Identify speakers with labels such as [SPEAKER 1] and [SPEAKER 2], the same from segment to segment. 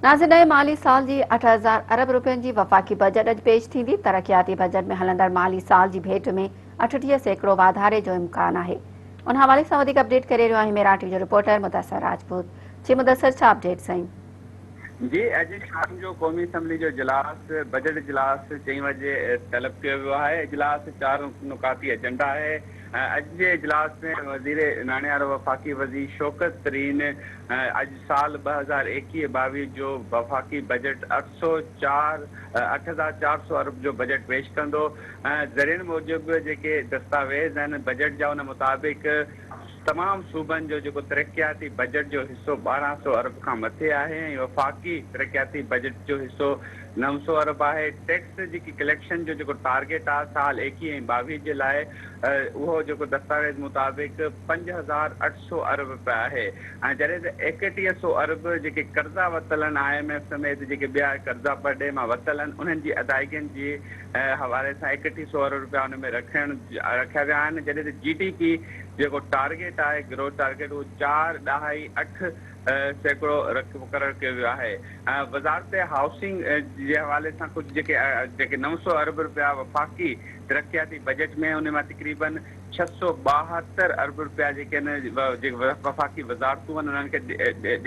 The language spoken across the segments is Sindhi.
[SPEAKER 1] ناظرين نئين مالي سال جي 8000 ارب روپين جي وفاقي بجيٽ اڄ پيش ٿيندي، ترقياتي بجيٽ ۾ هلندڙ مالي سال جي ڀيٽ ۾ 38% واڌاري جو امڪان آهي. ان حوالي سان وڌيڪ اپڊيٽ ڪري رهيو آهي ميران ٽي وي جو رپورٽر مدثر راجپوت. جي مدثر ڇا اپڊيٽس آهن؟
[SPEAKER 2] جي اڄ شام جو قومي اسيمبلي جو اجلاس بجيٽ اجلاس چئين وڄي طلب ڪيو ويو آهي، اجلاس چار نڪاتي ايجنڊا آهي، اڄ جي اجلاس ۾ وزير ناڻي وارو وفاقي وزير شوڪت ترين اڄ سال 2021 22 جو وفاقي بجيٽ اٺ سئو چار 8400 ارب جو بجيٽ پيش ڪندو. ذريعن موجب جيڪي دستاويز آهن بجيٽ جا ان مطابق تمام صوبن جو جيڪو ترقياتي بجيٽ جو حصو 1200 ارب کان مٿي آهي ۽ وفاقي ترقياتي بجيٽ جو حصو 900 ارب آهي. ٽيڪس جيڪي ڪليڪشن جو جيڪو ٽارگيٽ آهي سال 21 ۽ 22 جي لاء اهو جيڪو دستاويز مطابق 5800 ارب رپيا آهي ۽ جڏهن ته 3100 ارب جيڪي قرضا ورتل آهن I M F سميت جيڪي ٻيا قرضا پرڏيهه مان ورتل آهن انهن جي ادائيگين جي حوالي سان 3100 ارب رپيا ان ۾ رکڻ رکيا ويا آهن جڏهن ته جي ڊي پي جيڪو ٽارگيٽ آهي گروٿ ٽارگيٽ اهو چار ڏهائي اٺ سيڪڙو رک مقرر ڪيو ويو آهي ۽ وزارت هائوسنگ جي حوالي سان ڪجهه جيڪي جيڪي 900 ارب رپيا وفاقي ترقياتي بجيٽ ۾ ان مان تقريبن 672 ارب رپيا جيڪي آهن جيڪي وفاقي وزارتون آهن انهن کي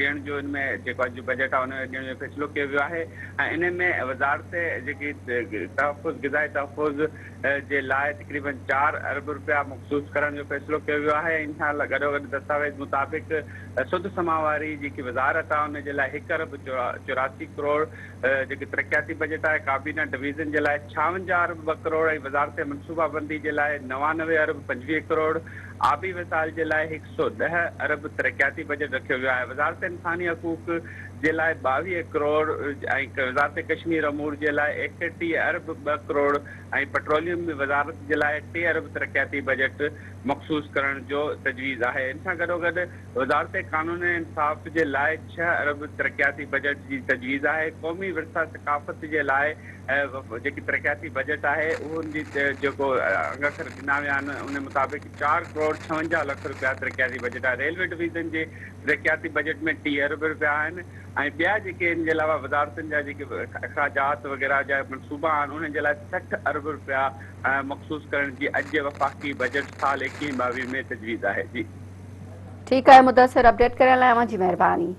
[SPEAKER 2] ڏيڻ جو ان ۾ جيڪو اڄ بجيٽ آهي ان ۾ ڏيڻ جو فيصلو ڪيو ويو آهي ۽ ان ۾ وزارت جيڪي تحفظ غذائي تحفظ جي لاء تقريبن چار ارب رپيا مخصوص ڪرڻ جو فيصلو ڪيو ويو آهي ۽ ان سان گڏوگڏ دستاويز مطابق سڌ سماء واري جيڪي وزارت آهي ان جي لاء هڪ ارب 84 ڪروڙ جيڪي ترقياتي بجيٽ آهي ڪابينا ڊويزن جي لاء 56 ارب ٻه ڪروڙ ۽ وزارت منصوبابندي جي لاء 99 ارب 25 ڪروڙ آبي وسائل جي لاء 110 ارب ترقياتي بجيٽ رکيو ويو آهي وزارت انساني حقوق جي لاء 22 ڪروڙ ۽ وزارت ڪشمير امور جي لاء 31 ارب ٻه ڪروڙ ۽ پيٽروليم وزارت جي لاء ٽي ارب ترقياتي بجيٽ مخصوص ڪرڻ جو تجويز آهي. ان سان گڏوگڏ وزارت قانون ۽ انصاف جي لاء ڇهه ارب ترقياتي بجيٽ جي تجويز آهي. قومي ورثه ثقافت جي لاء جيڪي ترقياتي بجيٽ آهي ان جي جيڪو انگ اکر ڏنا ويا آهن ان مطابق چار ڪروڙ 56 لک رپيا ترقياتي بجيٽ آهي. ريلوي ڊويزن جي ترقياتي بجيٽ ۾ 30 ارب رپيا آهن ۽ ٻيا جيڪي ان جي علاوه وزارتن جا جيڪي اخراجات وغيره جا منصوبا آهن انهن جي لاء 60 ارب رپيا مخصوص ڪرڻ جي اڄ جي وفاقي بجيٽ سال 21 22 ۾ تجويز آهي جي.
[SPEAKER 1] ٺيڪ آهي مدثر اپڊيٽ ڪرڻ لاء اوهان جي مهرباني.